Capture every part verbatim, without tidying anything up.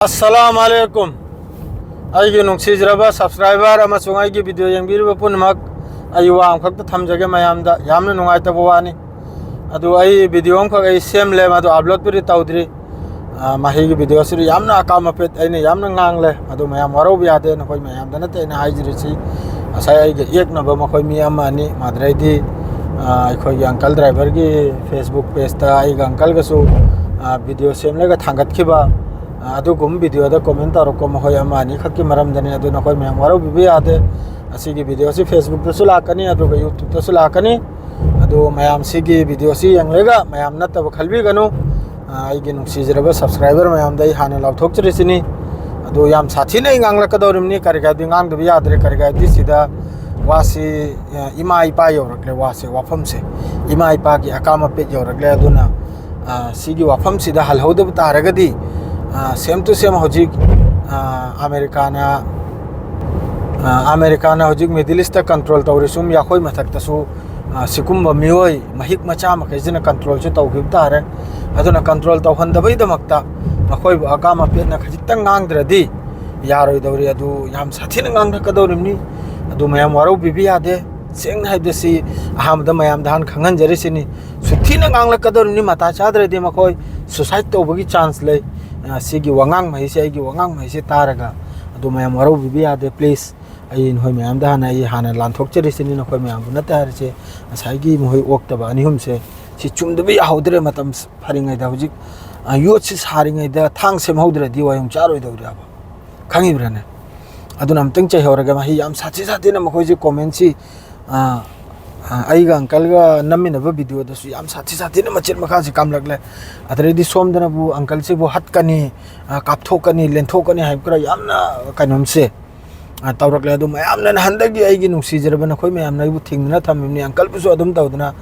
ꯑꯁꯂꯥꯝ ꯑꯂꯩꯀꯨꯝ꯫ ꯑꯩꯒꯤ ꯅꯨꯡꯁꯤꯖꯔꯕ ꯁꯕꯁꯀ꯭ꯔꯥꯏꯕꯔ ꯑꯃꯁꯨꯡ ꯑꯩꯒꯤ ꯚꯤꯗꯤꯑꯣ ꯌꯦꯡꯕꯤꯔꯤꯕ ꯄꯨꯝꯅꯃꯛ, ꯑꯩ ꯋꯥ ꯑꯃꯈꯛꯇ ꯊꯝꯖꯒꯦ ꯃꯌꯥꯝꯗ, ꯌꯥꯝꯅ ꯅꯨꯡꯉꯥꯏꯇꯕ ꯋꯥꯅꯤ꯫ ꯑꯗꯨ ꯑꯩ ꯚꯤꯗꯤꯑꯣ ꯑꯃꯈꯛ ꯑꯩ ꯁꯦꯝꯂꯦ, ꯃꯗꯨ ꯑꯞꯂꯣꯗꯄꯨꯗꯤ ꯇꯧꯗ꯭ꯔꯤ꯫ ꯑ, ꯃꯍꯩꯒꯤ ꯚꯤꯗꯤꯑꯣꯁꯤꯗ ꯌꯥꯝꯅ ꯑꯀꯥꯝ ꯑꯄꯦꯠ ꯑꯩꯅ ꯌꯥꯝꯅ ꯉꯥꯡꯂꯦ, ꯑꯗꯨ ꯃꯌꯥꯝ ꯋꯥꯔꯧꯕ ꯌꯥꯗꯦ꯫ ꯅꯈꯣꯏ ꯃꯌꯥꯝꯗ ꯅꯠꯇꯦ ꯑꯩꯅ ꯍꯥꯏꯖꯔꯤꯁꯤ, ꯉꯁꯥꯏ ꯑꯩꯒ ꯌꯦꯛꯅꯕ ꯃꯈꯣꯏ ꯃꯤ ꯑꯃ ꯑꯅꯤ, ꯃꯥꯗ꯭ꯔꯩꯗꯤ, ꯑ, ꯑꯩꯈꯣꯏꯒꯤ ꯑꯪꯀꯜ ꯗ꯭ꯔꯥꯏꯚꯔꯒꯤ ꯐꯦꯁꯕꯨꯛ ꯄꯦꯖꯇ ꯑꯩꯒ ꯑꯪꯀꯜꯒꯁꯨ, ꯑ, ꯚꯤꯗꯤꯑꯣ ꯁꯦꯝꯂꯒ ꯊꯥꯡꯒꯠꯈꯤꯕ, ꯑ, ꯑꯗꯨꯒꯨꯝꯕ ꯚꯤꯗꯤꯑꯣꯗ ꯀꯣꯃꯦꯟ ꯇꯧꯔꯛꯄ ꯃꯈꯣꯏ ꯑꯃ ꯑꯅꯤꯈꯛꯀꯤ ꯃꯔꯝꯗꯅꯤ꯫ ꯑꯗꯨ ꯅꯈꯣꯏ ꯃꯌꯥꯝ ꯋꯥꯔꯧꯕꯤꯕ ꯌꯥꯗꯦ꯫ ꯑꯁꯤꯒꯤ ꯚꯤꯗꯤꯑꯣꯁꯤ ꯐꯦꯁꯕꯨꯛꯇꯁꯨ ꯂꯥꯛꯀꯅꯤ, ꯑꯗꯨꯒ ꯌꯨꯇ꯭ꯌꯨꯕꯇꯁꯨ ꯂꯥꯛꯀꯅꯤ꯫ ꯑꯗꯨ ꯃꯌꯥꯝ ꯁꯤꯒꯤ ꯚꯤꯗꯤꯑꯣꯁꯤ ꯌꯦꯡꯂꯒ ꯃꯌꯥꯝ ꯅꯠꯇꯕ ꯈꯜꯕꯤꯒꯅꯨ꯫ ꯑ, ꯑꯩꯒꯤ ꯅꯨꯡꯁꯤꯖꯔꯕ ꯁꯕꯁꯀ꯭ꯔꯥꯏꯕꯔ ꯃꯌꯥꯝꯗ ꯑꯩ ꯍꯥꯟꯅ ꯂꯥꯎꯊꯣꯛꯆꯔꯤꯁꯤꯅꯤ꯫ ꯑꯗꯨ ꯌꯥꯝ ꯁꯥꯊꯤꯅ ꯑꯩ ꯉꯥꯡꯂꯛꯀꯗꯧꯔꯤꯕꯅꯤ, ꯀꯔꯤ ꯀꯔꯤꯗꯤ ꯉꯥꯡꯗꯕ ꯌꯥꯗ꯭ꯔꯦ, ꯀꯔꯤ ꯀꯔꯤꯗꯤ ꯁꯤꯗ ꯋꯥꯁꯤ, ꯑ, ꯏꯃꯥ ꯏꯄꯥ ꯌꯧꯔꯛꯂꯦ, ꯋꯥꯁꯦ, ꯋꯥꯐꯝꯁꯦ ꯏꯃꯥ ꯏꯄꯥꯒꯤ ꯑꯀꯥꯝ ꯑꯄꯦꯠ ꯌꯧꯔꯛꯂꯦ꯫ ꯑꯗꯨꯅ, ꯑ, ꯁꯤꯒꯤ ꯋꯥꯐꯝꯁꯤꯗ ꯍꯜꯍꯧꯗꯕ ꯇꯥꯔꯒꯗꯤ, ꯑ, same to same ꯍꯧꯖꯤꯛ, ꯑ, ꯑꯃꯦꯔꯤꯀꯥꯅ, ꯑ, ꯑꯃꯦꯔꯤꯀꯥꯅ ꯍꯧꯖꯤꯛ ꯃꯤꯗꯜ ꯏꯁꯇ ꯀꯟꯇ꯭ꯔꯣꯜ ꯇꯧꯔꯤ ꯁꯨꯝ ꯌꯥꯈꯣꯏ ꯃꯊꯛꯇꯁꯨ, ꯑ, ꯁꯤꯒꯨꯝꯕ ꯃꯤꯑꯣꯏ ꯃꯍꯤꯛ ꯃꯆꯥ ꯃꯈꯩꯁꯤꯅ ꯀꯟꯇ꯭ꯔꯣꯜꯁꯦ ꯇꯧꯈꯤꯕ ꯇꯥꯔꯦ꯫ ꯑꯗꯨꯅ ꯀꯟꯇ꯭ꯔꯣꯜ ꯇꯧꯍꯟꯗꯕꯩꯗꯃꯛꯇ ꯃꯈꯣꯏꯕꯨ ꯑꯀꯥꯝ ꯑꯄꯦꯠꯅ ꯈꯖꯤꯛꯇꯪ ꯉꯥꯡꯗ꯭ꯔꯗꯤ ꯌꯥꯔꯣꯏꯗꯧꯔꯤ꯫ ꯑꯗꯨ ꯌꯥꯝ ꯁꯥꯊꯤꯅ ꯉꯥꯡꯊꯔꯛꯀꯗꯧꯔꯤꯕꯅꯤ꯫ ꯑꯗꯨ ꯃꯌꯥꯝ ꯋꯥꯔꯧꯕꯤꯕ ꯌꯥꯗꯦ꯫ ꯁꯦꯡꯅ ꯍꯥꯏꯕꯗ ꯁꯤ ꯑꯍꯥꯟꯕꯗ ꯃꯌꯥꯝꯗ ꯍꯥꯟꯅ ꯈꯪꯍꯟꯖꯔꯤꯁꯤꯅꯤ꯫ ꯁꯨꯊꯤꯅ ꯉꯥꯡꯂꯛꯀꯗꯧꯔꯤꯕꯅꯤ꯫ ꯃꯇꯥ ꯆꯥꯗ꯭ꯔꯗꯤ ꯃꯈꯣꯏ suicide ꯇꯧꯕꯒꯤ chance ꯂꯩ꯫ ꯑ, ꯁꯤꯒꯤ ꯋꯥꯉꯥꯡ ꯃꯍꯩꯁꯦ, ꯑꯩꯒꯤ ꯋꯥꯉꯥꯡ ꯃꯍꯩꯁꯦ ꯇꯥꯔꯒ ꯑꯗꯨ ꯃꯌꯥꯝ ꯋꯥꯔꯧꯕꯤꯕ ꯌꯥꯗꯦ꯫ Please, ꯑꯩ ꯅꯈꯣꯏ ꯃꯌꯥꯝꯗ ꯍꯥꯟꯅ, ꯑꯩ ꯍꯥꯟꯅ ꯂꯥꯟꯊꯣꯛꯆꯔꯤꯁꯤꯅꯤ꯫ ꯅꯈꯣꯏ ꯃꯌꯥꯝꯕꯨ ꯅꯠꯇꯦ ꯍꯥꯏꯔꯤꯁꯦ꯫ ꯉꯁꯥꯏꯒꯤ ꯃꯈꯣꯏ ꯑꯣꯛꯇꯕ ꯑꯅꯤ ꯑꯍꯨꯝꯁꯦ, ꯁꯤ ꯆꯨꯝꯗꯕ ꯌꯥꯍꯧꯗ꯭ꯔꯦ꯫ ꯃꯇꯝ ꯐꯔꯤꯉꯩꯗ, ꯍꯧꯖꯤꯛ, ꯑ, ꯌꯣꯠꯁꯤ ꯁꯥꯔꯤꯉꯩꯗ ꯊꯥꯡ ꯁꯦꯝꯍꯧꯗ꯭ꯔꯗꯤ ꯋꯥꯌꯨꯡ ꯆꯥꯔꯣꯏꯗꯧꯔꯤꯕ꯫ ꯈꯪꯉꯤꯕ꯭ꯔꯥꯅꯦ? ꯑꯗꯨꯅ ꯑꯝꯇꯪ ꯆꯩꯍꯧꯔꯒ, ꯃꯍꯩ ꯌꯥꯝ ꯁꯥꯊꯤ ꯁꯥꯊꯤꯅ ꯃꯈꯣꯏꯁꯦ ꯀꯣꯃꯦꯟꯁꯤ, ꯑ, ꯑ, ꯑꯩꯒ ꯑꯪꯀꯜꯒ ꯅꯝꯃꯤꯟꯅꯕ ꯚꯤꯗꯤꯑꯣꯗꯁꯨ ꯌꯥꯝ ꯁꯥꯊꯤ ꯁꯥꯊꯤꯅ ꯃꯆꯦꯠ ꯃꯈꯥꯁꯤ ꯀꯥꯝꯂꯛꯂꯦ꯫ ꯑꯗꯩꯗꯤ ꯁꯣꯝꯗꯅꯕꯨ ꯑꯪꯀꯜꯁꯤꯕꯨ ꯍꯠꯀꯅꯤ, ꯑ, ꯀꯥꯞꯊꯣꯛꯀꯅꯤ, ꯂꯦꯟꯊꯣꯛꯀꯅꯤ ꯍꯥꯏꯕ ꯈꯔ ꯌꯥꯝꯅ ꯀꯩꯅꯣꯝꯁꯦ, ꯑ, ꯇꯧꯔꯛꯂꯦ꯫ ꯑꯗꯨ ꯃꯌꯥꯝꯅ ꯅꯍꯥꯟꯗꯒꯤ ꯑꯩꯒꯤ ꯅꯨꯡꯁꯤꯖꯔꯕ ꯅꯈꯣꯏ ꯃꯌꯥꯝꯅ ꯑꯩꯕꯨ ꯊꯤꯡꯗꯨꯅ ꯊꯝꯃꯤꯕꯅꯤ꯫ ꯑꯪꯀꯜꯕꯨꯁꯨ ꯑꯗꯨꯝ ꯇꯧꯗꯅ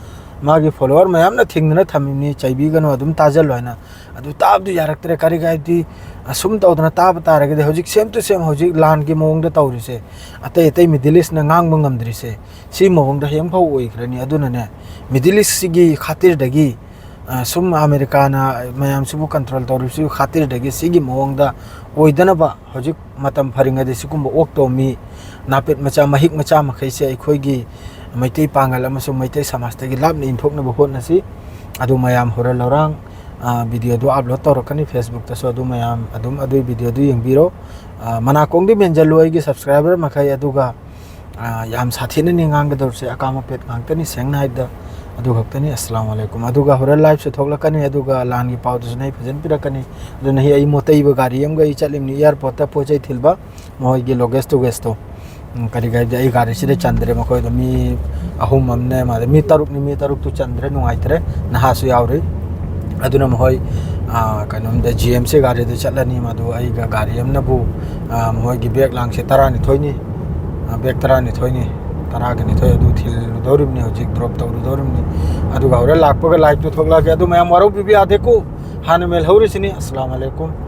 ꯃꯥꯒꯤ follower ꯃꯌꯥꯝꯅ ꯊꯤꯡꯗꯨꯅ ꯊꯝꯃꯤꯕꯅꯤ, ꯆꯩꯕꯤꯒꯅꯨ, ꯑꯗꯨꯝ ꯇꯥꯖꯜꯂꯣ ꯍꯥꯏꯅ꯫ ꯑꯗꯨ ꯇꯥꯕꯗꯨ ꯌꯥꯔꯛꯇ꯭ꯔꯦ꯫ ꯀꯔꯤꯒꯤ ꯍꯥꯏꯗꯤ, ꯑꯁꯨꯝ ꯇꯧꯗꯅ ꯇꯥꯕ ꯇꯥꯔꯒꯗꯤ ꯍꯧꯖꯤꯛ same to same ꯍꯧꯖꯤꯛ ꯂꯥꯟꯒꯤ ꯃꯑꯣꯡꯗ ꯇꯧꯔꯤꯁꯦ, ꯑꯇꯩ ꯑꯇꯩ ꯃꯤꯗꯜ ꯏꯁꯅ ꯉꯥꯡꯕ ꯉꯝꯗ꯭ꯔꯤꯁꯦ, ꯁꯤ ꯃꯑꯣꯡꯗ ꯍꯌꯦꯡꯐꯥꯎ ꯑꯣꯏꯈ꯭ꯔꯅꯤ꯫ ꯑꯗꯨꯅꯅꯦ, ꯃꯤꯗꯜ ꯏꯁꯁꯤꯒꯤ ꯈꯥꯇꯤꯔꯗꯒꯤ ꯑ, ꯁꯨꯝ ꯑꯃꯦꯔꯤꯀꯥꯅ ꯃꯌꯥꯝꯁꯤꯕꯨ ꯀꯟꯇ꯭ꯔꯣꯜ ꯇꯧꯔꯤꯕꯁꯤꯕꯨ ꯈꯥꯇꯤꯔꯗꯒꯤ ꯁꯤꯒꯤ ꯃꯑꯣꯡꯗ ꯑꯣꯏꯗꯅꯕ ꯍꯧꯖꯤꯛ ꯃꯇꯝ ꯐꯔꯤꯉꯩꯗ ꯁꯤꯒꯨꯝꯕ ꯑꯣꯛꯇꯣ ꯃꯤ, ꯅꯥꯄꯦꯠ ꯃꯆꯥ, ꯃꯍꯤꯛ ꯃꯆꯥ ꯃꯈꯩꯁꯦ ꯑꯩꯈꯣꯏꯒꯤ ꯃꯩꯇꯩ ꯄꯥꯡꯒꯜ ꯑꯃꯁꯨꯡ ꯃꯩꯇꯩ ꯁꯃꯥꯖꯇꯒꯤ ꯂꯥꯞꯅ ꯏꯟꯊꯣꯛꯅꯕ ꯍꯣꯠꯅꯁꯤ꯫ ꯑꯗꯨ ꯃꯌꯥꯝ ꯍꯨꯔꯦꯜ ꯂꯧꯔꯥꯡ, ꯑ, ꯚꯤꯗꯤꯑꯣꯗꯨ ꯑꯞꯂꯣꯗ ꯇꯧꯔꯛꯀꯅꯤ ꯐꯦꯁꯕꯨꯛꯇꯁꯨ, ꯑꯗꯨ ꯃꯌꯥꯝ ꯑꯗꯨꯝ ꯑꯗꯨꯒꯤ ꯚꯤꯗꯤꯑꯣꯗꯨ ꯌꯦꯡꯕꯤꯔꯣ꯫ ꯑ, ꯃꯅꯥꯀꯣꯡꯗꯤ ꯃꯦꯟꯖꯜꯂꯨ ꯑꯩꯒꯤ ꯁꯕꯁꯀ꯭ꯔꯥꯏꯕꯔ ꯃꯈꯩ, ꯑꯗꯨꯒ, ꯑ, ꯌꯥꯝ ꯁꯥꯊꯤꯅꯅꯤ ꯉꯥꯡꯒꯗꯧꯔꯤꯁꯦ, ꯑꯀꯥꯝ ꯑꯄꯦꯠ ꯉꯥꯛꯇꯅꯤ, ꯁꯦꯡꯅ ꯍꯥꯏꯕꯗ꯫ ꯑꯗꯨ ꯈꯛꯇꯅꯤ꯫ ꯑꯁꯂꯥꯃꯨ ꯑꯂꯩꯀꯨꯝ꯫ ꯑꯗꯨꯒ ꯍꯣꯔꯦꯟ ꯂꯥꯏꯞꯁꯨ ꯊꯣꯛꯂꯛꯀꯅꯤ, ꯑꯗꯨꯒ ꯂꯥꯟꯒꯤ ꯄꯥꯎꯗꯨꯁꯨ ꯑꯩ ꯐꯖꯅ ꯄꯤꯔꯛꯀꯅꯤ꯫ ꯑꯗꯨꯅ ꯍꯤ ꯑꯩ ꯃꯣꯇꯩꯕ ꯒꯥꯔꯤ ꯑꯃꯒ ꯑꯩ ꯆꯠꯂꯤꯕꯅꯤ ꯑꯦꯌꯥꯔꯄꯣꯔꯠꯇ ꯄꯣꯠ ꯆꯩ ꯊꯤꯟꯕ, ꯃꯈꯣꯏꯒꯤ ꯂꯣꯒꯦꯖ ꯇꯨꯒꯦꯖꯇꯣ꯫ ꯎꯝ, ꯀꯔꯤꯒꯤ ꯍꯥꯏꯕꯗꯤ ꯑꯩ ꯒꯥꯔꯤꯁꯤꯗ ꯆꯟꯗ꯭ꯔꯦ, ꯃꯈꯣꯏꯗꯣ ꯃꯤ ꯑꯍꯨꯝ ꯑꯃꯅꯦ, ꯃꯥꯗꯤ ꯃꯤ ꯇꯔꯨꯛꯅꯤ, ꯃꯤ ꯇꯔꯨꯛꯇꯨ ꯆꯟꯗ꯭ꯔꯦ, ꯅꯨꯡꯉꯥꯏꯇ꯭ꯔꯦ, ꯅꯍꯥꯁꯨ ꯌꯥꯎꯔꯤ꯫ ꯑꯗꯨꯅ ꯃꯈꯣꯏ, ꯑ, ꯀꯩꯅꯣꯝꯗ ꯖꯤ ꯑꯦꯝ ꯁꯤ ꯒꯥꯔꯤꯗ ꯆꯠꯂꯅꯤ, ꯃꯗꯨ ꯑꯩꯒ ꯒꯥꯔꯤ ꯑꯃꯅꯕꯨ, ꯑ, ꯃꯈꯣꯏꯒꯤ ꯕꯦꯒ ꯂꯥꯡꯁꯦ ꯇꯔꯥꯅꯤꯊꯣꯏꯅꯤ, ꯑ, ꯕꯦꯒ ꯇꯔꯥꯅꯤꯊꯣꯏꯅꯤ, ꯇꯔꯥꯒ ꯅꯤꯊꯣꯏ ꯑꯗꯨ ꯊꯤꯜꯂꯨꯗꯧꯔꯤꯕꯅꯤ, ꯍꯧꯖꯤꯛ ꯗ꯭ꯔꯣꯞ ꯇꯧꯔꯨꯗꯧꯔꯤꯕꯅꯤ꯫ ꯑꯗꯨꯒ ꯍꯣꯔꯦꯟ ꯂꯥꯛꯄꯒ ꯂꯥꯏꯞꯇꯨ ꯊꯣꯛꯂꯛꯑꯒꯦ꯫ ꯑꯗꯨ ꯃꯌꯥꯝ ꯋꯥꯔꯧꯕꯤꯕ ꯌꯥꯗꯦꯀꯣ, ꯍꯥꯟꯅ ꯃꯦꯜꯍꯧꯔꯤꯁꯤꯅꯤ꯫ ꯑꯁꯂꯥꯃꯨ ꯑꯂꯩꯀꯨꯝ꯫